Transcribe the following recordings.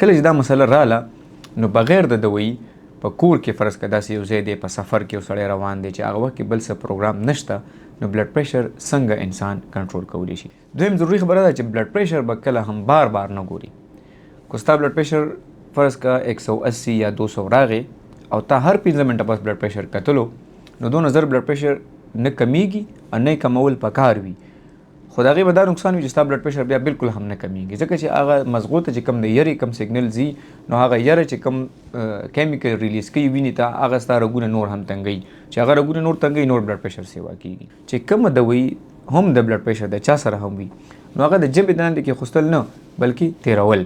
کله چې دا مسله رااله، نو بغیر د دوی په کور کې، فرض که داسې یو ځای دی، په سفر کې یو سړی روان دی چې هغه وخت کې بل څه پروګرام نشته، نو بلډ پریشر څنګه انسان کنټرول کولی شي؟ دویم ضروري خبره ده چې بلډ پریشر به کله هم بار بار نه ګوري. که ستا بلډ پریشر فرض که 180 یا 200 راغی او تا هر 5 منټه پس بلډ پریشر کتلو، نو دونه زر بلډ پریشر نه کمیږي او نه کمول پکار وي. خو د هغې به دا نقصان وي چې ستا بلډ پریشر بیا بالکل هم نه کمیږي، ځکه چې هغه مزغو ته چې کوم د یرې کوم سیګنل ځي، نو هغه یره چې کوم کیمیکل ریلیز کوي وینې ته، هغه ستا رګونه نور هم تنګوي. چې هغه رګونه نور تنګوي، نور بلډ پریشر سیوا کیږي. چې کومه دوی هم د بلډ پریشر د چا سره هم وي، نو هغه د ژبې لاندې کېښوستل نه، بلکې تېرول،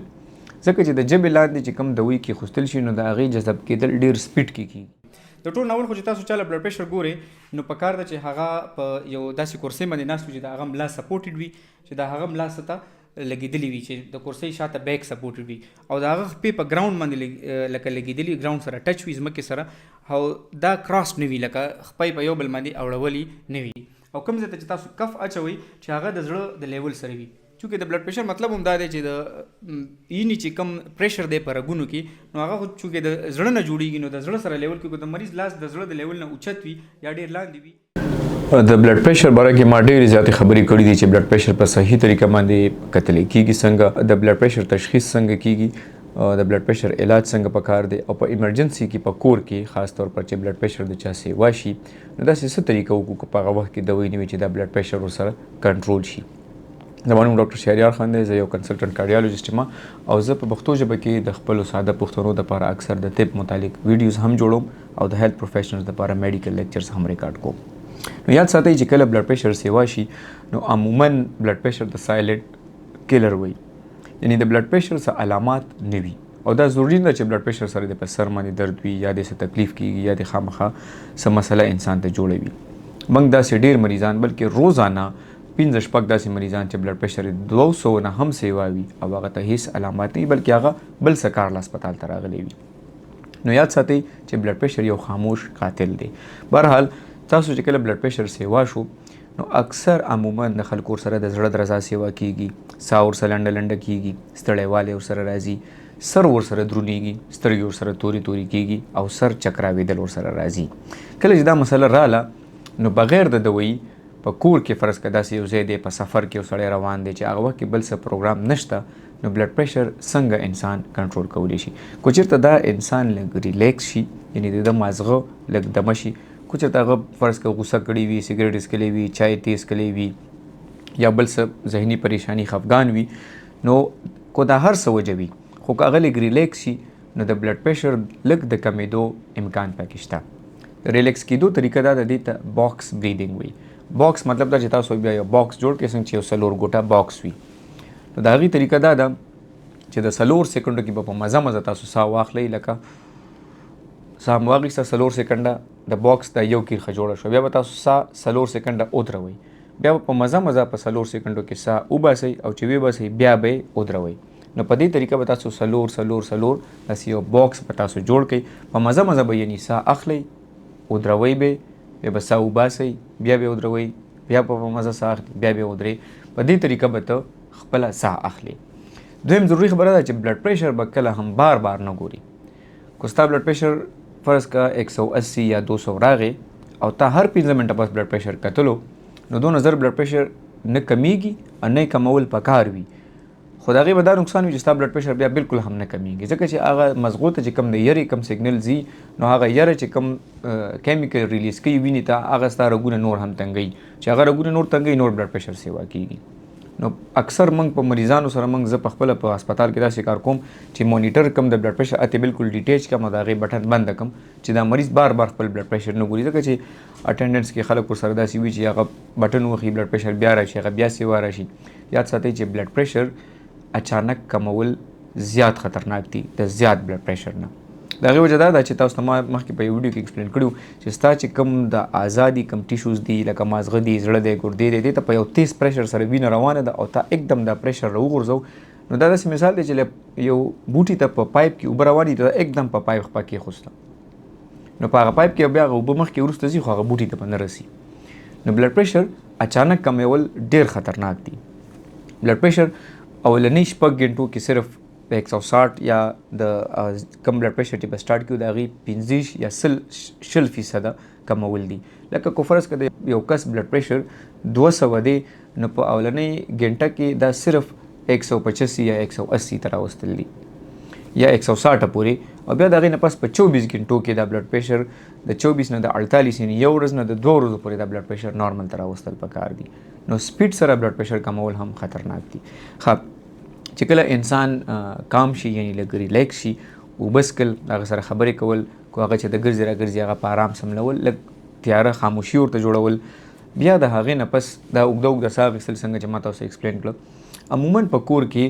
ځکه چې د ژبې لاندې چې کوم دوی کېښوستل شي، نو د هغې جذب کېدل ډېر سپیډ کې کیږي. د ټول ناول خو چې تاسو چاله بلډ پریشر ګورئ، نو په کار ده چې هغه په یو داسې کرسۍ باندې ناست وي چې د هغه ملا سپورټډ وي، چې د هغه ملا څه ته لګېدلې وي، چې د کرسۍ شاته بیک سپورټډ وي او د هغه خپې په ګراوند باندې لکه لګېدلي، ګراوند سره ټچ وي، ځمکې سره، او دا کراس نه وي، لکه خپې په یو بل باندې اوړولي نه وي، او کوم ځای ته چې تاسو کف اچوئ چې هغه د زړه د لیول سره وي. چونکه د بلډ پریشر مطلب هم دا دی چې د وینې چې کوم پریشر دی په رګونو کې، نو هغه خو چونکه د زړه نه جوړیږي، نو د زړه سره لیول کې د مریض لاس د زړه د لیول نه اوچت وي یا ډیر لاندې وي. د بلډ پریشر باره کې ما ډېرې زیاتې خبرې کړې دي چې بلډ پریشر په صحیح طریقه باندې کتل کېږي څنګه، د بلډ پریشر تشخیص څنګه کېږي، د بلډ پریشر علاج څنګه پکار دی، او په ایمرجنسي کې په کور کې خاص طور پر چې بلډ پریشر د چا سیوا شي، نو داسې څه طریقه وکړو که په هغه وخت کې دوی نه وي چې دا بلډ پریشر ورسره کنټرول شي. زما نوم ډاکټر شهریار خان دی. زه یو کنسلټنټ کارډیالوجسټ یم او زه په پښتو ژبه کې د خپلو ساده پښتنو دپاره اکثر د طب متعلق ویډیوز هم جوړوم او د هیلث پروفیشنلز دپاره میډیکل لیکچرز هم ریکارډ کوم. نو یاد ساتئ چې کله بلډ پریشر سیوا شي، نو عموما بلډ پریشر د سایلنټ کیلر وي، یعنی د بلډ پریشر څه علامات نه وي. او دا ضروري نه ده چې بلډ پریشر سره د په سر باندې درد وي یا د څه تکلیف کیږي یا د خامخا څه مسله انسان ته جوړوي. موږ داسې ډېر مریضان، بلکې روزانه پنځه شپږ داسې مریضان چې بلډ پریشر یې 200 نه هم سیوا وي او هغه ته هیڅ علامات نه وي، بلکې هغه بل څه کار له هسپتال ته راغلی وي. نو یاد ساتئ چې بلډ پریشر یو خاموش قاتل دی. بهرحال تاسو چې کله بلډ پریشر سیوا شو، نو اکثر عموما د خلکو سره د زړه درزا سیوا کیږي، ساه ورسره لنډه لنډه کیږي، ستړیوالی ورسره راځي، سر ورسره درونیږي، سترګې ورسره تورې تورې کیږي او سر چکراوېدل ورسره راځي. کله چې دا مسله رااله، نو بغیر د دوی په کور کې، فرض که داسې یو ځای دی، په سفر کې یو سړی روان دی چې هغه وخت کې بل څه پروګرام نشته، نو بلډ پریشر څنګه انسان کنټرول کولی شي؟ که چېرته دا انسان لږ ریلیکس شي، یعنی د ده مازغه لږ دمه شي، که چېرته هغه فرض که غوسه کړې وي، سګرټ یې څکلی وي، چای تیز څکلی وي یا بل څه ذهني پریشانی، خفګان وي، نو که دا هر څه وجه وي، خو که هغه لږ ریلیکس شي، نو د بلډ پریشر لږ د کمېدو امکان پکې شته. د ریلیکس کېدو طریقه دا ده، دې ته باکس بریدینګ وایي. باکس مطلب دا چې تاسو بیا یو باکس جوړ کړئ، څنګه چې یو څلور ګوټه باکس وي، نو د هغې طریقه دا ده چې د 4 سیکنډو کې به په مزه مزه تاسو ساه واخلئ، لکه ساه مو واخیسته، 4 سیکنډه د باکس دا یو کرښه جوړه شوه، بیا به تاسو ساه 4 سیکنډه ودروئ، بیا به په مزه مزه په 4 سیکنډو کې ساه وباسئ او چې وباسئ بیا به یې ودروئ. نو په دې طریقه به تاسو څلور، څلور، څلور داسې یو باکس به تاسو جوړ کړئ. په مزه مزه به یعنی ساه اخلئ، ودروئ به، بیا به ساه وباسئ، بیا به ودروئ، بیا به په مزه ساه اخلئ، بیا به ودرئ. په دې طریقه به ته خپله ساه اخلې. دویم ضروري خبره ده چې بلډ پریشر به کله هم بار بار نه ګوري. که ستا بلډ پریشر فرض که 180 یا 200 راغی او تا هر 5 منټه پس بلډ پریشر کتلو، نو دونه زر بلډ پریشر نه کمیږي او نه کمول پکار وي. خو د هغې به دا نقصان وي چې ستا بلډ پریشر بیا بالکل هم نه کمیږي، ځکه چې هغه مزغو ته چې کوم د یرې کوم سیګنل ځي، نو هغه یره چې کوم کیمیکل ریلیز کوي وینې ته، هغه ستا رګونه نور هم تنګوي. چې هغه رګونه نور تنګوي، نور بلډ پریشر سیوا کیږي. نو اکثر موږ په مریضانو سره، موږ زه په خپله په هسپتال کې داسې کار کوم چې مانیټر کوم د بلډ پریشر اته بالکل ډیټیچ کړم او د هغې بټن بند کړم چې دا مریض بار بار خپل بلډ پریشر نه ګوري، ځکه چې اټینډنس کې خلک ورسره داسې وي چې هغه بټن وخي، بلډ پریشر بیا راشي، هغه بیا سیوا راشي. یاد ساتئ چې بلډ پریشر اچانک کمول زیات خطرناک دي د زیات بلډ پریشر نه. د هغې وجه دا ده چې تاسو ته ما مخکې په یو ویډیو کې ایکسپلین کړي وو چې ستا چې کوم د ازادي کوم ټیشوز دي، لکه مازغه دي، زړه دی، ګردې دی، دې ته په یو تیز پریشر سره وینه روانه ده او تا اکدم دا پریشر راوغورځو، نو دا داسې مثال دی چې له یو بوټي ته په پایپ کې اوبه روانې دي، ته اکدم په پایپ خپه کېښوسته، نو په هغه پایپ کې بیا هغه اوبه مخکې وروسته ځي، خو هغه بوټي ته به نه رسي. نو بلډ پریشر اچانک کمول ډېر خطرناک دي. بلډ پریشر اولنۍ 6 غنټو کې صرف د 160 یا د کم بلډ پریشر چې به سټارټ کیو د هغې 25 یا 100 فیصده کمول دي. لکه کو فرض که د یو کس بلډ پریشر 200 دی، نو په اولنۍ ګنټه کې دا صرف 185 یا 180 ته راوستل دي یا 160 پورې، او بیا د هغې نه پس په 24 ګنټو کې دا بلډ پریشر د 24 نه د 48، یعنی یو ورځ نه د 2 ورځو پورې دا بلډ پریشر نارمل ته راوستل پکار دي. نو سپیډ سره بلډ پریشر کمول هم خطرناک دي. ښه، چې کله انسان calm شي، یعنی لږ ریلیکس شي، اوبه څښل، هغه سره خبرې کول، کو هغه چې د ګرځي را ګرځي هغه په آرام سملول، لږ تیاره خاموشي ورته جوړول، بیا د هغې نه پس دا اوږده اوږده ساه اخیستل، څنګه چې ما تاسو explain کړه. عموما په کور کې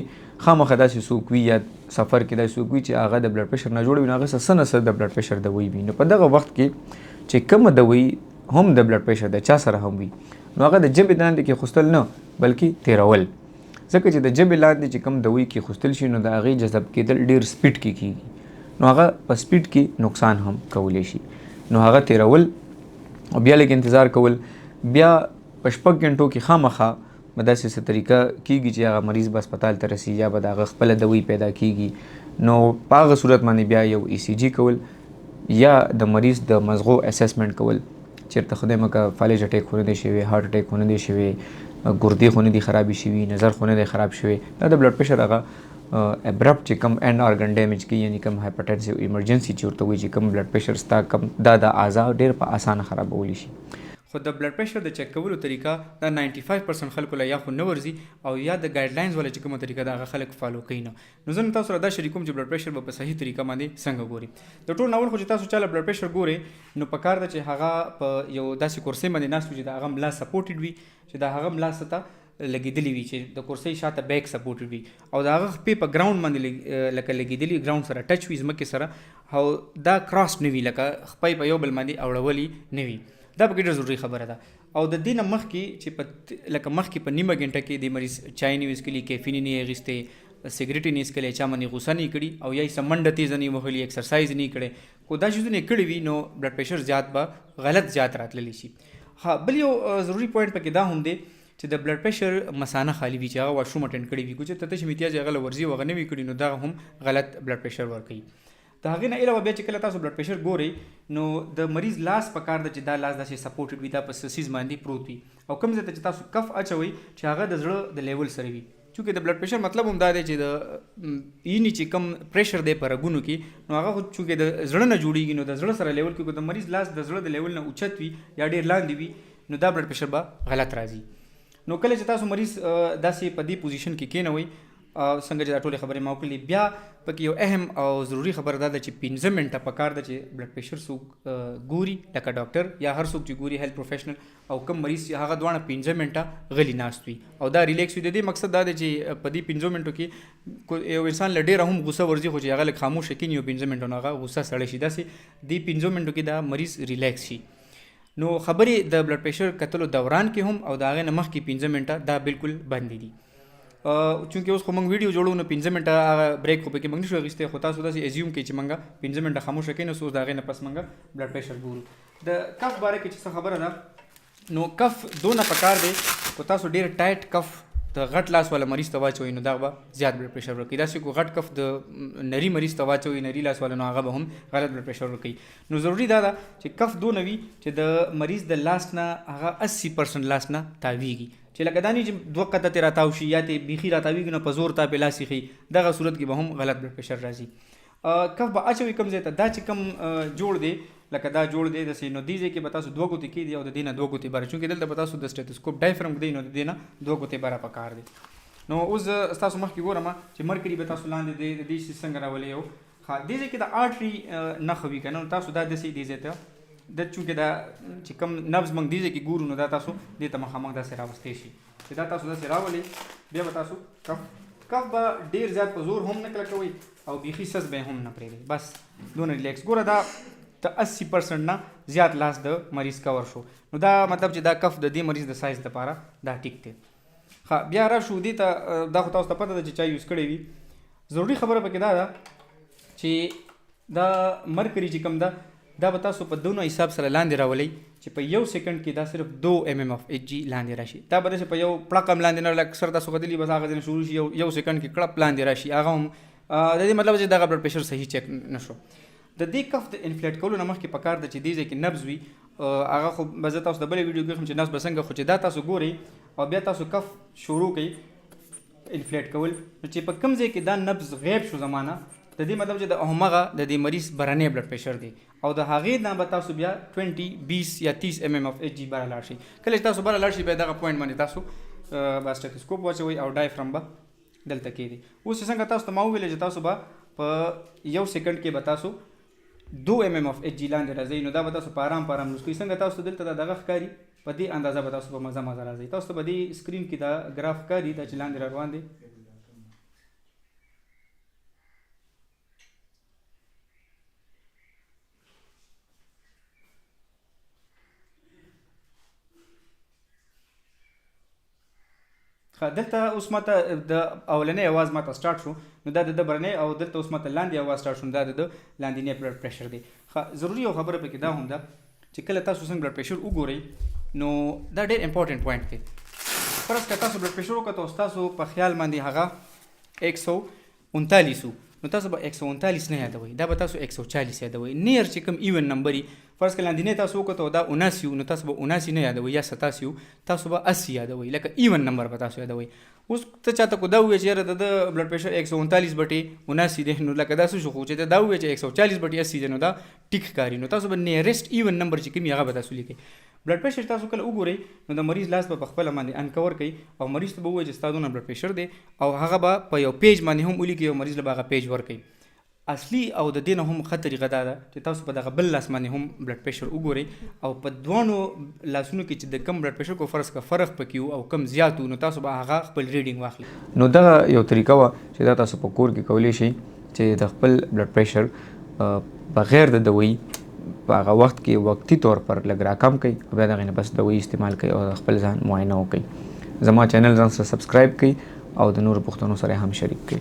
خامخا داسې څوک وي یا سفر کې داسې څوک وي چې هغه د بلډ پریشر نه جوړ وي، نو هغه څه نه څه د بلډ پریشر دوایي وي. نو په دغه وخت کې چې کومه دوایي هم د بلډ پریشر د چا سره هم وي، نو هغه د ژبې لاندې کېښوستل نه بلکې تېرول، ځکه چې د ژبې لاندې چې کوم دوایي کېښوستل شي نو د هغې جذب کېدل ډېر سپیډ کې کېږي، نو هغه په سپیډ کې نقصان هم کولی شي. نو هغه تېرول او بیا لږ انتظار کول، بیا په 6 ګنټو کې خامخا به داسې څه طریقه کېږي چې هغه مریض به هسپتال ته رسي یا به د هغه خپله دوایي پیدا کېږي. نو په هغه صورت باندې بیا یو ای سي جي کول یا د مریض د مزغو assessment کول، چېرته خدای مه که فالج attack خو نه دی شوی، heart attack خو نه دی شوی، ګردې خو نه دي خرابې شوي، نظر خو نه دی خراب شوی. دا د بلډ پریشر هغه abrupt چې کوم end organ damage کوي، یعنی کوم hypertensive emergency چې ورته وایي، چې کوم بلډ پریشر ستا کم دا د اعضا ډېر په اسانه خرابولی شي. خو د بلډ پریشر د چک کولو طریقه دا 95% خلکو له یا خو نه ورځي او یا د guidelines والا چې کومه طریقه ده هغه خلک follow کوي نه. نو زه نن تاسو سره دا شریکوم چې بلډ پریشر به په صحیح طریقه باندې څنګه ګوري. د ټول نه اول خو چې تاسو چاله بلډ پریشر ګورئ نو په کار ده چې هغه په یو داسې کرسۍ باندې ناست وي چې د هغه ملا supported وي، چې د هغه ملا څه ته لګېدلې وي، چې د کرسۍ شاته back supported وي او د هغه خپې په ground باندې لکه لګېدلي، ground سره touch وي، ځمکې سره، او دا cross نه وي، لکه خپې په یو بل باندې اوړولي نه وي. دا پکې ډېره ضروري خبره ده. او د دې نه مخکې چې په لکه مخکې په نیمه ګنټه کې د مریض چای نه وي څښلي، کیفین یې نه وي اخیستی، سګرټ یې نه وي څښلی، چا باندې غوسه نه وي کړي او یا یې څه منډه تېزه نه وي وهلي، exercise یې نه وي کړی، خو دا څیزونه یې کړي وي نو بلډ پریشر زیات به غلط زیات راتللی شي. بل یو ضروري point پکې دا هم دی چې د بلډ پریشر مسانه خالي وي، چې هغه washroom attend کړی وي، که چېرته تش امتیاز یې هغه له ورځي او هغه نه وي کړي نو دغه هم غلط بلډ پریشر ورکوي. د هغې نه علاوه بیا چې کله تاسو بلډ پریشر ګورئ نو د مریض لاس په کار ده چې دا لاس داسې supported وي، دا په څه څیز باندې پروت وي، او کوم ځای ته چې تاسو cuff اچوئ چې هغه د زړه د level سره وي. چونکې د بلډ پریشر مطلب هم دا دی چې د وینې چې کوم پریشر دی په رګونو کې، نو هغه خو چونکې د زړه نه جوړېږي نو د زړه سره level کې که د مریض لاس د زړه د level نه اوچت وي یا ډېر لاندې وي نو دا بلډ پریشر به غلط راځي. نو کله چې تاسو مریض داسې په دې position کې کېنوئ، څنګه چې دا ټولې خبرې ما وکړلې، بیا پکې یو اهم او ضروري خبره دا ده چې 5 منټه په کار ده چې بلډ پریشر څوک ګوري، لکه ډاکټر یا هر څوک چې ګوري health professional او کوم مریض چې هغه دواړه 5 منټه غلي ناست وي او دا ریلیکس وي. د دې مقصد دا دی چې په دې 5 منټو کې یو انسان له ډېره هم غوسه ورځي، خو چې هغه لږ خاموشه کښېني یو 5 منټو نو هغه غوسه سړه شي، داسې دې 5 منټو کې دا مریض ریلیکس شي. نو خبرې د بلډ پریشر کتلو دوران کې هم او د هغې نه مخکې 5 منټه دا بالکل بندې دي. چونکې اوس خو موږ ویډیو جوړو نو 5 منټه هغه break خو پکې موږ نشو اخیستی، خو تاسو داسې assume کړئ چې موږ 5 منټه خاموشه کښېناستو، اوس د هغې نه پس موږ بلډ پریشر ګورو. د cuff باره کې چې څه خبره ده، نو cuff دونه پکار دی کو تاسو ډېر tight cuff د غټ لاس والا مریض ته واچوئ نو دا به زیات بلډ پریشر ورکوي، داسې کو غټ cuff د نري مریض ته واچوئ، نري لاس والا، نو هغه به هم غلط بلډ پریشر ورکوي. نو ضروري دا ده چې cuff دونه وي چې د مریض د لاس نه هغه 80% لاس نه تاویږي، چې لکه دا نه چې دوه قطع ترې راتاو شي یا ترې بیخي راتاویږي نو په زور تا پې لاس ایښي، دغه صورت کې به هم غلط بلډ پریشر راځي. cuff به اچوي کوم ځای ته، دا چې کوم جوړ دی لکه دا جوړ دی داسې، نو دې ځای کې به تاسو دوه ګوتې کېږدئ او د دې نه دوه ګوتې بره، چونکې دلته به تاسو د stethoscope diaphragm ږدئ نو د دې نه دوه ګوتې بره په کار دی. نو اوس زه ستاسو مخکې ګورم چې mercury به تاسو لاندې د دې څیز څنګه راولئ. یو دې ځای کې د artery نښه وي که نه، نو تاسو دا داسې دې ځای ته د چونکې دا چې کوم نبض موږ دې ځای کې ګورو نو دا تاسو دې ته مخامخ داسې راوستی شي، چې دا تاسو داسې راولئ بیا به تاسو cuff به ډېر زیات په زور هم نه کلکوئ او بیخي سس به یې هم نه پرېږدئ، بس دونه ریلیکس. ګوره دا د 80% نه زیات لاس د مریض کور شو، نو دا مطلب چې دا cuff د دې مریض د سایز دپاره دا ټیک دی. بیا راشو دې ته، دا خو تاسو ته پته ده چې چا use کړی وي. ضروري خبره پکې دا ده چې دا mercury چې کوم ده دا به تاسو په دونو حساب سره لاندې راولئ چې په یو سیکنډ کې دا صرف دو mm of Hg لاندې راشي. دا به داسې په یو پړق هم لاندې نه، لکه سر تاسو کتلي بس هغه ځای نه شروع شي، یو سیکنډ کې کړپ لاندې راشي، هغه هم د دې مطلب چې دغه بلډ پریشر صحیح چیک نشو. د دې کف د انفلیټ کولو نه مخکې پکار ده چې دې ځای کې نبض وي، هغه خو به زه تاسو د بلې ویډیو کې وښیم چې نبض به څنګه، خو چې دا تاسو ګورئ او بیا تاسو کف شروع کړئ انفلیټ کول، نو چې په کوم ځای کې دا نبض غیب شو زمانه، د دې مطلب چې د همغه د دې مریض برنی بلډ پریشر دی او د هغې نه به تاسو بیا 20 20 یا 30 ایم ایم اف ایچ جي بره لاړ شئ. کله چې تاسو بره لاړ شئ بیا دغه پوینټ باندې تاسو به سټیتوسکوپ واچوئ او ډایفرم به دلته کېږدئ. اوس چې څنګه تاسو ته ما وویل چې تاسو به په یو سیکنډ کې به تاسو 2 ایم ایم اف ایچ جي لاندې راځئ، نو دا به تاسو په آرام په آرام لوس کوئ. څنګه تاسو ته دلته دا دغه ښکاري، په دې اندازه به تاسو په مزه مزه راځئ. تاسو ته په دې سکرین کې دا ګراف ښکاري، دا چې لاندې را روان دی. ښه، دلته اوس ماته د اولنی اواز ماته سټارټ شو، نو دا د ده برنی، او دلته اوس ماته لاندې اواز سټارټ شو، نو دا د ده لاندینی بلډ پریشر دی. ښه، ضروري یو خبره پکې دا هم ده چې کله تاسو څنګه بلډ پریشر وګورئ نو دا ډېر امپورټنټ پوینټ دی. فرض که تاسو بلډ پریشر وکتو او ستاسو په خیال باندې هغه 139 و، نو تاسو به 139 نه یادوئ، دا به تاسو 140 یادوئ. نیر چې کوم ایون نمبر وي، فرض که لاندینی تاسو وکتو دا 79 و، نو تاسو به 79 نه یادوئ یا 87 و، تاسو به 80 یادوئ، لکه ایون نمبر به تاسو یادوئ. اوس ته چاته کو دا ووایې چې یاره د ده بلډ پریشر 139/79 دی، نو لکه دا څه شو، خو چې ته دا ووایې چې 140/80 دی، نو دا ټیک ښکاري. نو تاسو به نیرسټ ایون نمبر چې کوم وي هغه به تاسو لیکئ. بلډ پریشر تاسو کله وګورئ نو د مریض لاس به په خپله باندې انکور کوي او مریض ته به ووایي چې ستا دونه بلډ پریشر دی، او هغه به په یو پیج باندې هم ولیکي او مریض له به هغه پیج ورکوي. اصلي او د دې نه هم ښه طریقه دا ده چې تاسو په دغه بل لاس باندې هم بلډ پریشر وګورئ او په دواړو لاسونو کې چې د کم بلډ پریشر کو فرض که فرق پکې و او کم زیات و، نو تاسو به هغه خپل ریډینګ واخلئ. نو دغه یو طریقه وه چې دا تاسو په کور کې کولی شئ چې د خپل بلډ پریشر بغیر د دوایي په هغه وخت کې وقتي طور پر لږ راکم کړئ او بیا د هغې نه پس دوایي استعمال کړئ او د خپل ځان معاینه وکړئ. زما چینل ځان سره سبسکرایب کړئ او د نورو پښتنو سره هم شریک کړئ.